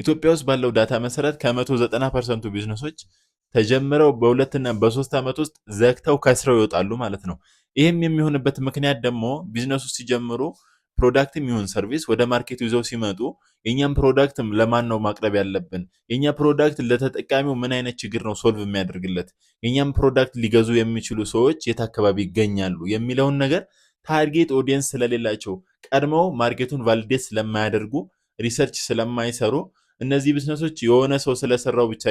ኢትዮጵያ ውስጥ ባለው data መሰረት ከ190% ኡ ቢዝነሶች ተጀምረው በ2ና በ3 ዓመት ውስጥ ዘግተው ከስረው ይወጣሉ ማለት ነው። ይህም የሚሆንበት ምክንያት ደግሞ ቢዝነሱ ሲጀምሩ product ም ይሁን service ወደ market ኡ ይዘው ሲመጡ የእኛም product ለማን ነው ማቅረብ ያለብን? የእኛ product ለተጠቃሚው ምን አይነት ችግር ነው solve የሚያደርግለት? የእኛም product ሊገዙ የሚችሉ ሰዎች የት አካባቢ ይገኛሉ? የሚለውን ነገር target audience ስለሌላቸው፣ ቀድመው market ኡን validate ስለማያደርጉ፣ research ስለማይሰሩ፣ እነዚህ ቢዝነሶች የሆነ ሰው ስለሰራው ብቻ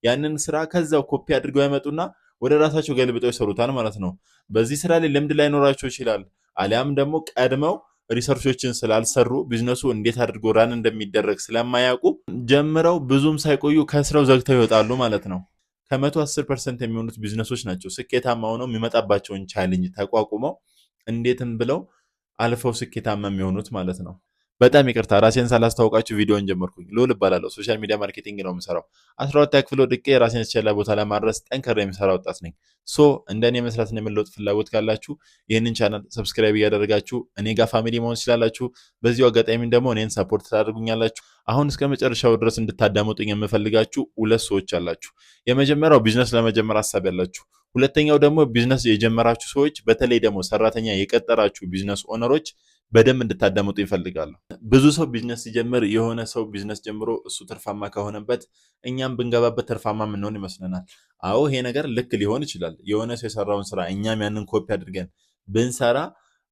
ያንን ስራ ከዛው ኮፒ አድርገው ያመጡና ወደ ራሳቸው ገልብጠው ይሰሩታል ማለት ነው። በዚህ ስራ ላይ ልምድ ላይኖራቸው ይችላል። አሊያም ደግሞ ቀድመው research ኦችን ስላልሰሩ፣ ቢዝነሱ እንዴት አድርጎ run እንደሚደረግ ስለማያውቁ ጀምረው ብዙም ሳይቆዩ ከስረው ዘግተው ይወጣሉ ማለት ነው። ከ110% የሚሆኑት ቢዝነሶች ናቸው ስኬታማ ሆነው የሚመጣባቸውን challenge ተቋቁመው እንዴትም ብለው አልፈው ስኬታማ የሚሆኑት ማለት ነው። በጣም ይቅርታ፣ ራሴን ሳላስተዋውቃችሁ ቪዲዮን ጀመርኩኝ። ልዑል እባላለሁ። Social media marketing ነው የምሰራው። 12ኛ ክፍል ወድቄ ራሴን የተሻለ ቦታ ለማድረስ ጠንክሬ የምሰራ ወጣት ነኝ። So እንደ እኔ መስራትና የመለወጥ ፍላጎት ካላችሁ ይህንን channel subscribe እያደረጋችሁ እኔ ጋር family መሆን ትችላላችሁ። በዚሁ አጋጣሚ ደግሞ እኔን support ታደርጉኛላችሁ። አሁን እስከ መጨረሻው ድረስ እንድታዳምጡኝ የምፈልጋችሁ ሁለት ሰዎች አላችሁ። የመጀመሪያው ቢዝነስ ለመጀመር ሀሳብ ያላችሁ፣ ሁለተኛው ደግሞ ቢዝነስ የጀመራችሁ ሰዎች፣ በተለይ ደግሞ ሰራተኛ የቀጠራችሁ business owner ኦች በደንብ እንድታዳምጡ እፈልጋለሁ። ብዙ ሰው ቢዝነስ ሲጀምር የሆነ ሰው ቢዝነስ ጀምሮ እሱ ትርፋማ ከሆነበት እኛም ብንገባበት ትርፋማ የምንሆን ይመስለናል። አዎ፣ ይሄ ነገር ልክ ሊሆን ይችላል። የሆነ ሰው የሰራውን ስራ እኛም ያንን ኮፒ አድርገን ብንሰራ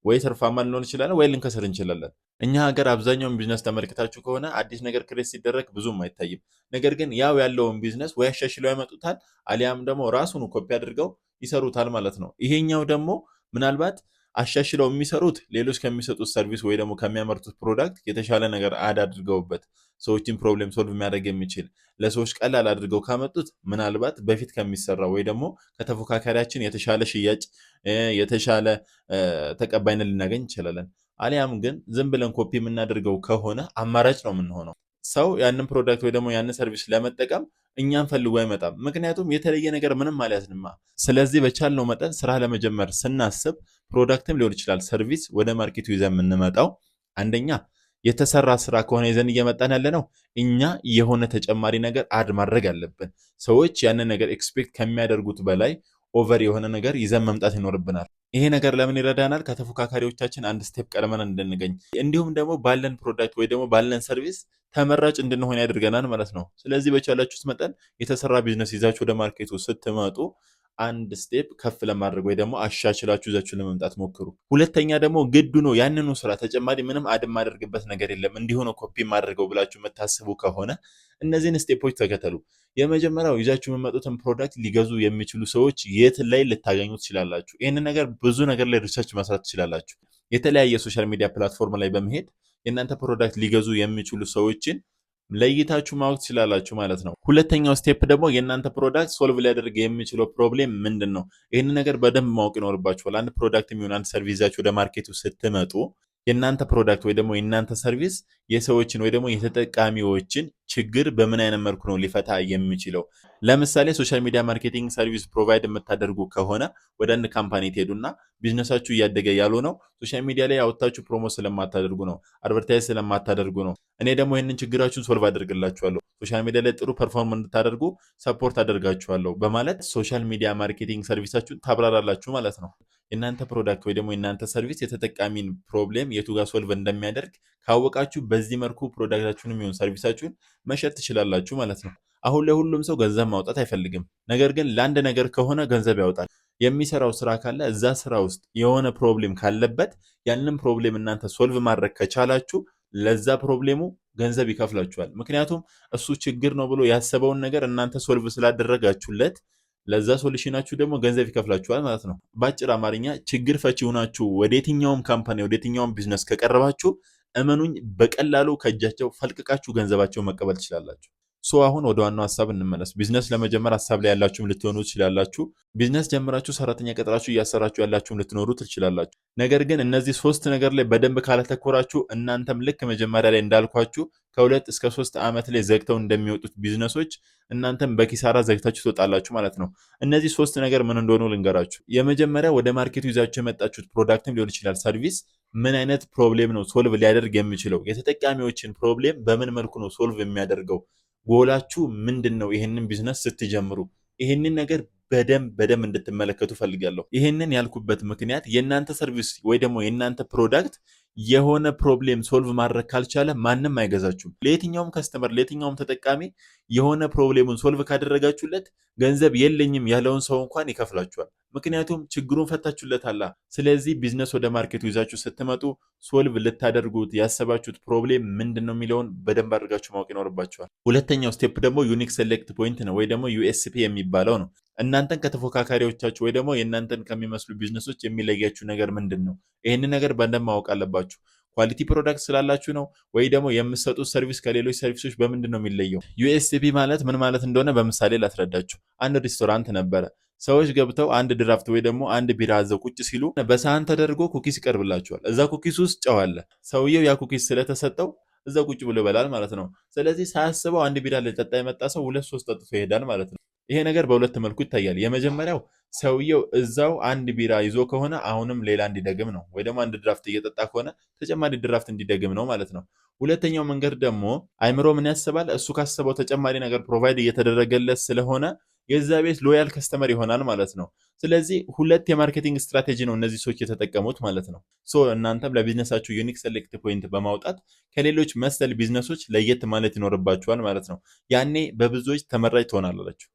ወይ ትርፋማ ልንሆን እንችላለን ወይ ልንከስር እንችላለን። እኛ ሀገር አብዛኛውን ቢዝነስ ተመልክታችሁ ከሆነ አዲስ ነገር create ሲደረግ ብዙም አይታይም። ነገር ግን ያው ያለውን ቢዝነስ ወይ አሻሽለው ያመጡታል፣ አሊያም ደግሞ ራሱኑ ኮፒ አድርገው ይሰሩታል ማለት ነው። ይሄኛው ደግሞ ምናልባት አሻሽለው የሚሰሩት ሌሎች ከሚሰጡት service ወይ ደግሞ ከሚያመርቱት product የተሻለ ነገር add አድርገውበት ሰዎችን problem solve የሚያደርግ የሚችል፣ ለሰዎች ቀላል አድርገው ካመጡት ምናልባት በፊት ከሚሰራው ወይ ደግሞ ከተፎካካሪያችን የተሻለ ሽያጭ፣ የተሻለ ተቀባይነት ልናገኝ እንችላለን። አሊያም ግን ዝም ብለን ኮፒ የምናደርገው ከሆነ አማራጭ ነው የምንሆነው። ሰው ያንን product ወይ ደግሞ ያንን service ለመጠቀም እኛን ፈልጎ አይመጣም። ምክንያቱም የተለየ ነገር ምንም አልያዝንማ። ስለዚህ በቻልነው መጠን ስራ ለመጀመር ስናስብ product ም ሊሆን ይችላል service ወደ market ኡ ይዘን የምንመጣው፣ አንደኛ የተሰራ ስራ ከሆነ ይዘን እየመጣን ያለ ነው፣ እኛ የሆነ ተጨማሪ ነገር add ማድረግ አለብን። ሰዎች ያንን ነገር expect ከሚያደርጉት በላይ over የሆነ ነገር ይዘን መምጣት ይኖርብናል። ይሄ ነገር ለምን ይረዳናል? ከተፎካካሪዎቻችን አንድ step ቀድመን እንድንገኝ እንዲሁም ደግሞ ባለን product ወይ ደግሞ ባለን service ተመራጭ እንድንሆን ያደርገናል ማለት ነው። ስለዚህ በቻላችሁት መጠን የተሰራ ቢዝነስ ይዛችሁ ወደ market ኡ ስትመጡ አንድ step ከፍ ለማድረግ ወይ ደግሞ አሻሽላችሁ ይዛችሁ ለመምጣት ሞክሩ። ሁለተኛ ደግሞ ግድ ነው ያንኑ ስራ ተጨማሪ ምንም add የማደርግበት ነገር የለም፣ እንዲሁ ነው ኮፒ የማደርገው ብላችሁ የምታስቡ ከሆነ እነዚህን step ኦች ተከተሉ። የመጀመሪያው ይዛችሁ የምትመጡትን product ሊገዙ የሚችሉ ሰዎች የት ላይ ልታገኙ ትችላላችሁ? ይህንን ነገር ብዙ ነገር ላይ research መስራት ትችላላችሁ። የተለያየ social media platform ላይ በመሄድ የእናንተ product ሊገዙ የሚችሉ ሰዎችን ለይታችሁ ማወቅ ትችላላችሁ ማለት ነው። ሁለተኛው step ደግሞ የእናንተ product solve ሊያደርግ የሚችለው problem ምንድን ነው? ይህንን ነገር በደንብ ማወቅ ይኖርባችኋል። አንድ product የሚሆን አንድ service ይዛችሁ ወደ market ኡ ስትመጡ የእናንተ product ወይ ደግሞ የእናንተ service የሰዎችን ወይ ደግሞ የተጠቃሚዎችን ችግር በምን አይነት መልኩ ነው ሊፈታ የሚችለው? ለምሳሌ social media marketing service provide የምታደርጉ ከሆነ ወደ አንድ company ትሄዱና ቢዝነሳችሁ እያደገ ያልሆነው social media ላይ አውጥታችሁ promote ስለማታደርጉ ነው፣ advertise ስለማታደርጉ ነው። እኔ ደግሞ ይህንን ችግራችሁን solve አደርግላችኋለሁ፣ social media ላይ ጥሩ perform እንድታደርጉ support አደርጋችኋለሁ በማለት social media marketing service ኣችሁን ታብራራላችሁ ማለት ነው። የእናንተ product ወይ ደግሞ የእናንተ service የተጠቃሚን problem የቱ ጋር solve እንደሚያደርግ ካወቃችሁ በዚህ መልኩ product ኣችሁንም ይሁን service ኣችሁን መሸጥ ትችላላችሁ ማለት ነው። አሁን ላይ ሁሉም ሰው ገንዘብ ማውጣት አይፈልግም። ነገር ግን ለአንድ ነገር ከሆነ ገንዘብ ያወጣል። የሚሰራው ስራ ካለ፣ እዛ ስራ ውስጥ የሆነ problem ካለበት ያንን problem እናንተ solve ማድረግ ከቻላችሁ ለዛ problem ኡ ገንዘብ ይከፍላችኋል። ምክንያቱም እሱ ችግር ነው ብሎ ያሰበውን ነገር እናንተ solve ስላደረጋችሁለት ለዛ solution ኣችሁ ደግሞ ገንዘብ ይከፍላችኋል ማለት ነው። በአጭር አማርኛ ችግር ፈቺ ሆናችሁ ወደ የትኛውም company፣ ወደ የትኛውም ቢዝነስ ከቀረባችሁ እመኑኝ በቀላሉ ከእጃቸው ፈልቅቃችሁ ገንዘባቸውን መቀበል ትችላላችሁ። So አሁን ወደ ዋናው ሀሳብ እንመለስ። ቢዝነስ ለመጀመር ሀሳብ ላይ ያላችሁም ልትሆኑ ትችላላችሁ። ቢዝነስ ጀምራችሁ ሰራተኛ ቀጥራችሁ እያሰራችሁ ያላችሁም ልትኖሩ ትችላላችሁ። ነገር ግን እነዚህ ሶስት ነገር ላይ በደንብ ካላተኮራችሁ እናንተም ልክ መጀመሪያ ላይ እንዳልኳችሁ ከ2 እስከ 3 ዓመት ላይ ዘግተው እንደሚወጡት ቢዝነሶች እናንተም በኪሳራ ዘግታችሁ ትወጣላችሁ ማለት ነው። እነዚህ ሶስት ነገር ምን እንደሆኑ ልንገራችሁ። የመጀመሪያ ወደ market ኡ ይዛችሁ የመጣችሁት product ም ሊሆን ይችላል service ምን አይነት problem ነው solve ሊያደርግ የሚችለው? የተጠቃሚዎችን problem በምን መልኩ ነው solve የሚያደርገው? ጎላችሁ ምንድን ነው? ይህንን ቢዝነስ ስትጀምሩ ይህንን ነገር በደንብ በደንብ እንድትመለከቱ ፈልጋለሁ። ይህንን ያልኩበት ምክንያት የእናንተ service ወይ ደግሞ የእናንተ product የሆነ problem solve ማድረግ ካልቻለ ማንም አይገዛችሁም። ለየትኛውም customer፣ ለየትኛውም ተጠቃሚ የሆነ problem ኡን solve ካደረጋችሁለት ገንዘብ የለኝም ያለውን ሰው እንኳን ይከፍላችኋል። ምክንያቱም ችግሩን ፈታችሁለታላ። ስለዚህ ቢዝነስ ወደ market ኡ ይዛችሁ ስትመጡ solve ልታደርጉት ያሰባችሁት problem ምንድን ነው የሚለውን በደንብ አድርጋችሁ ማወቅ ይኖርባችኋል። ሁለተኛው step ደግሞ unique selling point ነው ወይ ደግሞ USP የሚባለው ነው። እናንተን ከተፎካካሪዎቻችሁ ወይ ደግሞ የእናንተን ከሚመስሉ ቢዝነሶች የሚለያችሁ ነገር ምንድን ነው? ይህንን ነገር በደንብ ማወቅ አለባችሁ። Quality product ስላላችሁ ነው ወይ ደግሞ የምትሰጡት service ከሌሎች service ኦች በምንድን ነው የሚለየው? USP ማለት ምን ማለት እንደሆነ በምሳሌ ላስረዳችሁ። አንድ ሬስቶራንት ነበረ። ሰዎች ገብተው አንድ ድራፍት ወይ ደግሞ አንድ ቢራ አዘው ቁጭ ሲሉ በሳህን ተደርጎ cookies ይቀርብላቸዋል። እዛ cookies ውስጥ ጨው አለ። ሰውየው ያ cookies ስለተሰጠው እዛ ቁጭ ብሎ ይበላል ማለት ነው። ስለዚህ ሳያስበው አንድ ቢራ ሊጠጣ የመጣ ሰው ሁለት ሶስት ጠጥቶ ይሄዳል ማለት ነው። ይሄ ነገር በሁለት መልኩ ይታያል። የመጀመሪያው ሰውየው እዛው አንድ ቢራ ይዞ ከሆነ አሁንም ሌላ እንዲደግም ነው፣ ወይ ደግሞ አንድ ድራፍት እየጠጣ ከሆነ ተጨማሪ ድራፍት እንዲደግም ነው ማለት ነው። ሁለተኛው መንገድ ደግሞ አይምሮ ምን ያስባል? እሱ ካሰበው ተጨማሪ ነገር provide እየተደረገለት ስለሆነ የዛ ቤት loyal customer ይሆናል ማለት ነው። ስለዚህ ሁለት የ marketing strategy ነው እነዚህ ሰዎች የተጠቀሙት ማለት ነው። So እናንተም ለቢዝነሳችሁ unique selling point በማውጣት ከሌሎች መሰል ቢዝነሶች ለየት ማለት ይኖርባችኋል ማለት ነው። ያኔ በብዙዎች ተመራጭ ትሆናላችሁ።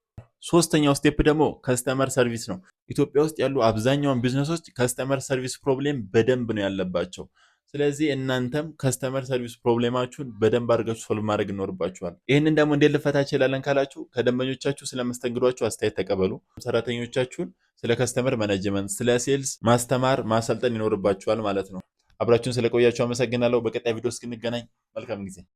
ሶስተኛው step ደግሞ customer service ነው። ኢትዮጵያ ውስጥ ያሉ አብዛኛውን ቢዝነሶች customer service problem በደንብ ነው ያለባቸው። ስለዚህ እናንተም customer service problem ኣችሁን በደንብ አድርጋችሁ solve ማድረግ ይኖርባችኋል። ይህንን ደግሞ እንዴት ልፈታ እችላለን ካላችሁ ከደንበኞቻችሁ ስለ መስተንግዷችሁ አስተያየት ተቀበሉ። ሰራተኞቻችሁን ስለ customer management፣ ስለ sales ማስተማር ማሰልጠን ይኖርባችኋል ማለት ነው። አብራችሁን ስለቆያችሁ አመሰግናለሁ። በቀጣይ ቪዲዮ እስክንገናኝ መልካም ጊዜ።